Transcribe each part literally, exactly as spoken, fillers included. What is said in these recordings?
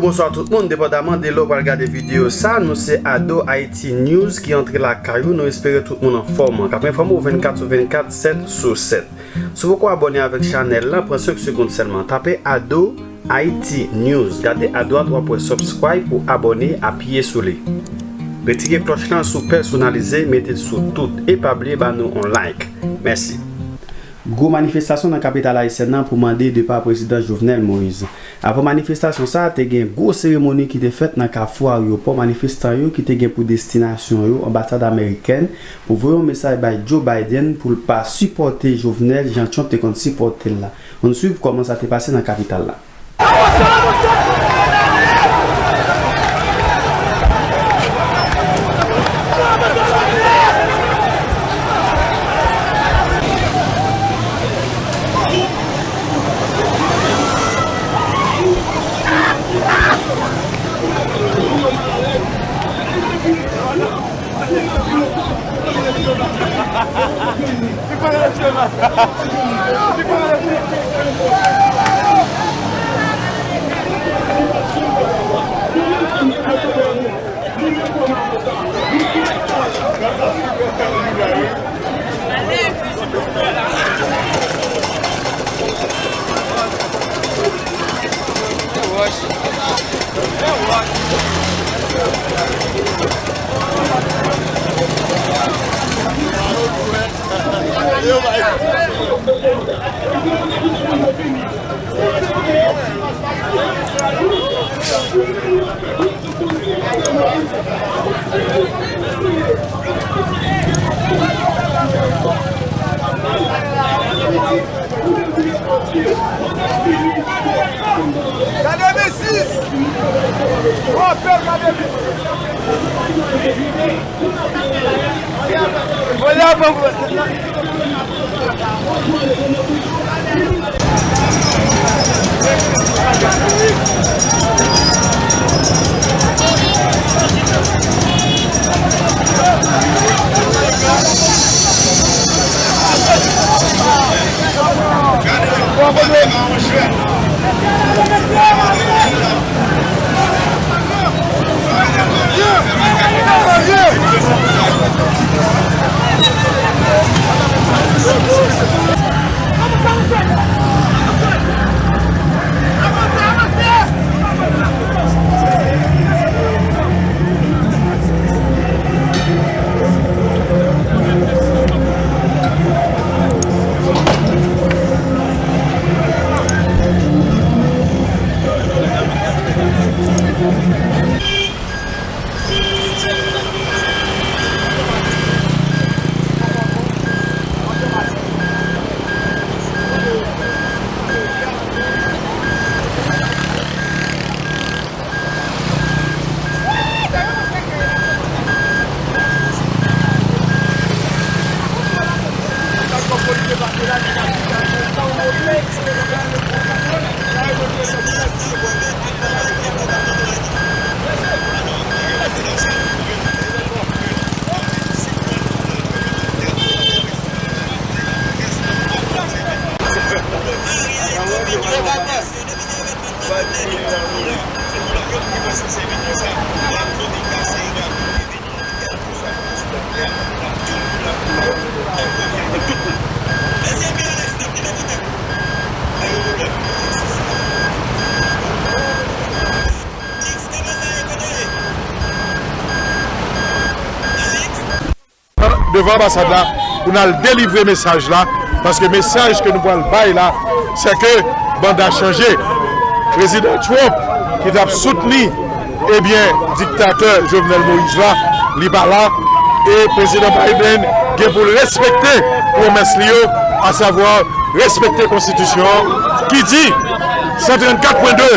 Bonswa tout moun, depandaman de lè w pral gade videyo sa, nou se Ado Haiti News ki antre lakay ou. Nou espere tout moun anfòm, k ap enfòme w vennkat sou vennkat, sèt sou sèt. Si w poko abòne avèk chanèl lan, pran senk segonn sèlman. Tape Ado Haiti News. Gade adwat, w ap wè subscribe pou abòne, apiye sou li. Retire klòch lan si w pèsonalize, mete l sou tout. E pa bliye ba nou yon like. Mèsi. Gwo manifestasyon nan kapital ayisyèn nan pou mande depa prezidan Jovenel Moïse. Avan manifestasyon sa a, te gen gwo seremoni ki te fèt nan kafou ayewopò. Manifestan yo ki te gen pou destinasyon yo anbasad amerikèn pou voye yon mesaj bay Joe Biden pou l pa sipòte Jovenel jan Trump te konn sipòte l la. Ann swiv kòman sa te pase nan kapital la. Gade misis! Rapèl, gade misis! Olè avan. Devan anbasad la pou n al delivre mesaj la, paske mesaj ke nou pral bay la, se ke banda chanje. Prezidan Trump, ki t ap soutni, ebyen, diktatè Jovenel Moïse la, li pa la, e prezidan Biden gen pou l respekte pwomès li yo, asavwa respekte konstitisyon an, ki di san trannkat pwen de,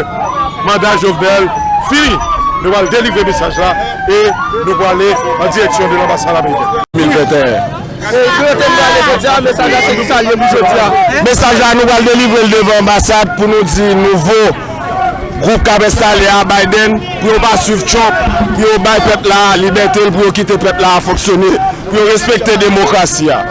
manda Jovenel fini. Nou pral delivre mesaj la e nou prale an direksyon de lanbasad amerikèn. Mil venteyen. E, nou te prale jodi a, mesaj la se pou salye nou jodi a. Mesaj la, nou pral delivre l devan anbasad pou nou di nouvo gwoup k ap enstale a, Biden, pou yo pa swiv Trump, pou yo bay pèp la libète l, pou yo kite pèp la fonksyone, pou yo respekte demokrasi a.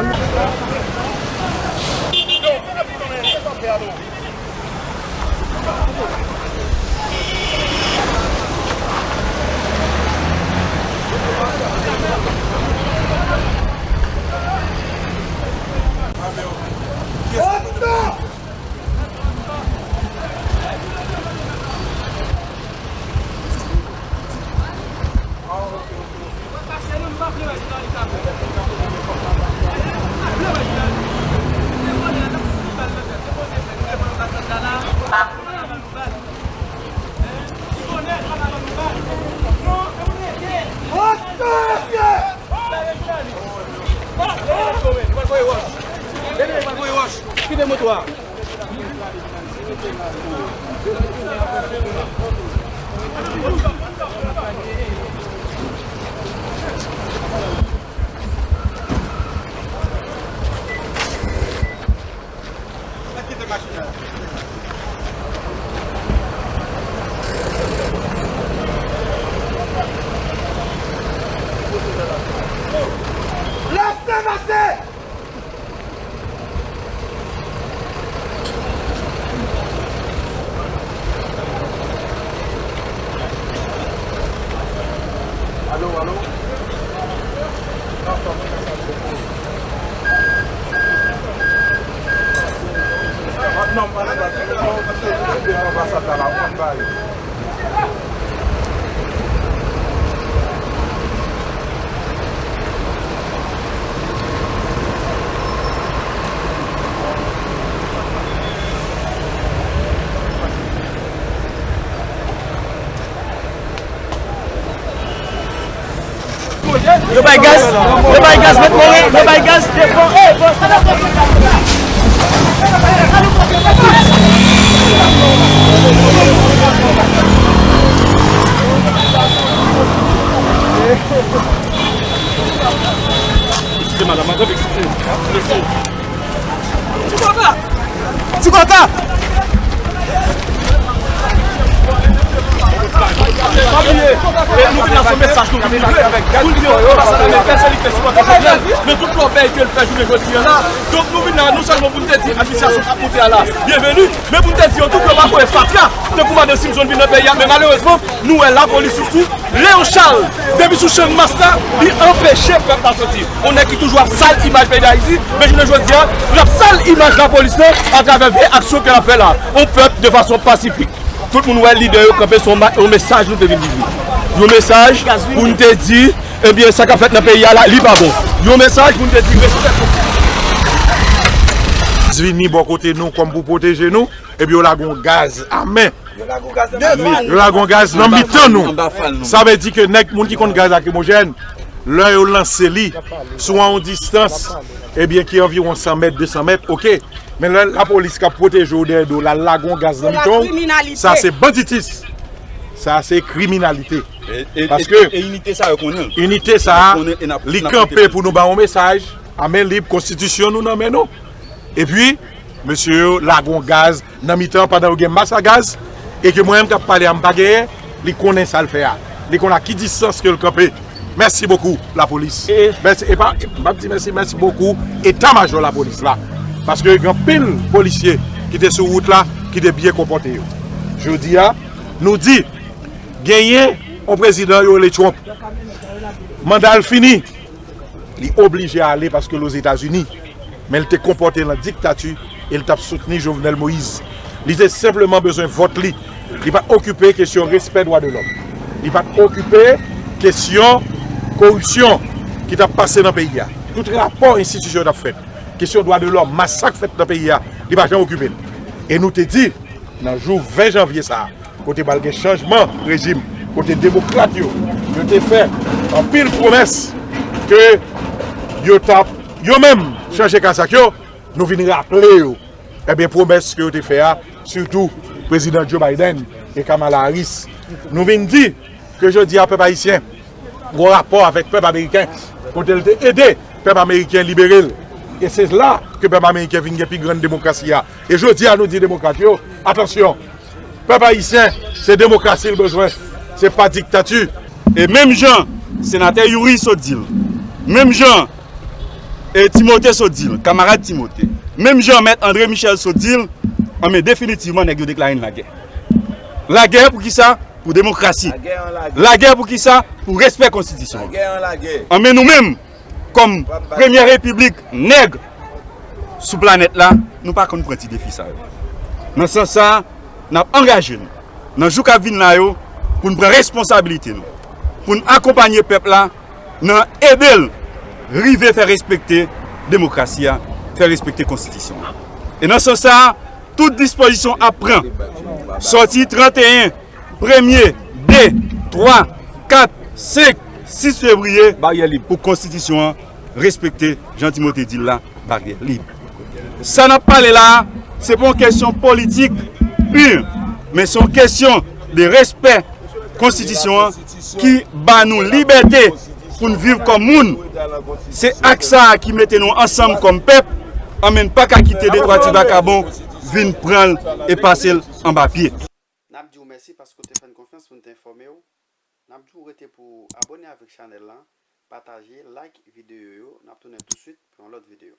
Kite moto a. Lèse pase! Alo, alo. Yo bay gaz, yo bay gaz, mèt mori, yo bay gaz, devan, eh, bon, sa va. Eskize, madanm, madanm, eskize. Ti Kòka! Pa bliye, e nou vin la, se yon mesaj nou vin livre. Pou l di yo, anbasad ameriken, se li ki fè sipòte Jovenel. Men tout lòbèy ke l fè jounen jodi a la. Donk, nou vin la, non sèlman pou n te di administrasyon k ap monte a la, byenveni, men pou n te di yo tou ke yo pa voye fatra, tankou madan Simpson vin nan peyi a. Men malerezman, nou wè lapolis sou sou, Léon Charles, depi sou Channmas la, li anpeche pèp la soti. Yon nèg ki toujou ap sal imaj peyi Dayiti, men jounen jodi a, l ap sal imaj lapolis lan atravè vye aksyon ke l ap fè la. Yon pèp de fason pasifik. Tout moun wè lidè yo kanpe, se yon ma-, yon mesaj nou te vin livre. Yon mesaj pou n te di, ebyen, sa k ap fèt nan peyi a la, li pa bon. Yon mesaj pou n te di, respè pou vini bò kote nou kòm pou pwoteje nou, epi yo lage yon gaz a men. Yo lage yon gaz nan mitan nou. Sa vle di ke nèg, moun ki konn gaz lakrimojèn, lè yo lanse li sou yon distans, ebyen, ki anviwon san mèt, de san mèt, oke. Men lè lapolis k ap pwoteje w dèyè do w la, l lage yon gaz nan mitan w, sa se banditis. Sa se kriminalite. Paske inite sa a, li kanpe pou nou ba yon mesaj, a men lib, konstitisyon nou nan men nou. Epi, mesye yo lage yon gaz nan mitan pandan yo gen mas a gaz, e ke mwen menm k ap pale a, m pa genyen, li konnen sa l fè a. Li konn a ki distans ke l kanpe. Mèsi bokou, lapolis. Mèsi, e pa, m p ap di mèsi, mèsi bokou, eta majò lapolis la. Paske gen anpil polisye ki te sou wout la, ki te byen konpòte yo. Jodi a, nou di, genyen yon prezidan yo rele Trump. Manda l fini. Li oblije ale paske l Ozetazini. Men l te konpòte l an diktati e l t ap soutni Jovenel Moïse. Li te senpleman bezwen vòt li. Li pa t okipe kesyon respè dwa de lòm. Li pa t okipe kesyon koripsyon ki t ap pase nan peyi a. Tout rapò enstitisyon yo t ap fèt. Kesyon dwa de lòm, masak fèt nan peyi a, li pa janm okipe l. E nou te di, nan jou ven janvye sa a, kote pral gen chanjman rejim, kote demokrat yo, yo te fè anpil pwomès ke yo t ap, yo menm, chanje kazak yo, nou vin raple yo. Ebyen, pwomès ke yo te fè a, sitou prezidan Joe Biden e Kamala Harris, nou vin di ke jodi a, pèp ayisyen, gon rapò avèk pèp ameriken, kote l te ede pèp ameriken libere l. E se la ke pèp ameriken vin gen pi grann demokrasi a. E jodi a, nou di demokrat yo, atansyon, pèp ayisyen, se demokrasi l bezwen, se pa diktati. E menm jan senatè Youri sot di l, menm jan e Timote sot di l, kamarad Timote, menm jan mèt André Michel sot di l, anben, definitivman, nèg yo deklare n lagè. Lagè pou kisa? Pou demokrasi. Lagè pou kisa? Pou respè konstitisyon an. Anben, nou menm, kòm premyè repiblik nèg sou planèt la, nou pa konn pran ti defi sa yo. Nan sans sa a, n ap angaje nou nan jou k ap vin la yo pou n pran responsabilite nou, pou n akonpanye pèp la nan ede l rive fè respekte demokrasi a, fè respekte konstitisyon an. E nan sans sa a, tout dispozisyon ap pran, sòti tranteyen, premye, de, twa, kat, senk, sis fevriye, pou konstitisyon an respekte, jan Timote di l la, baryè lib. Sa n ap pale la a, se pa yon kesyon politik pur, men se yon kesyon de respè konstitisyon an ki ba nou libète pou n viv kòm moun. Se ak sa a ki mete nou ansanm kòm pèp, anben n pa ka kite de twa ti vakabon vin pran l e pase l anba pye. N ap di w mèsi paske w te fè n konfyans pou n te enfòme w. N ap di w rete pou w abòne avèk chanèl lan, pataje, like videyo yo. N ap tounen tousuit pou yon lòt videyo.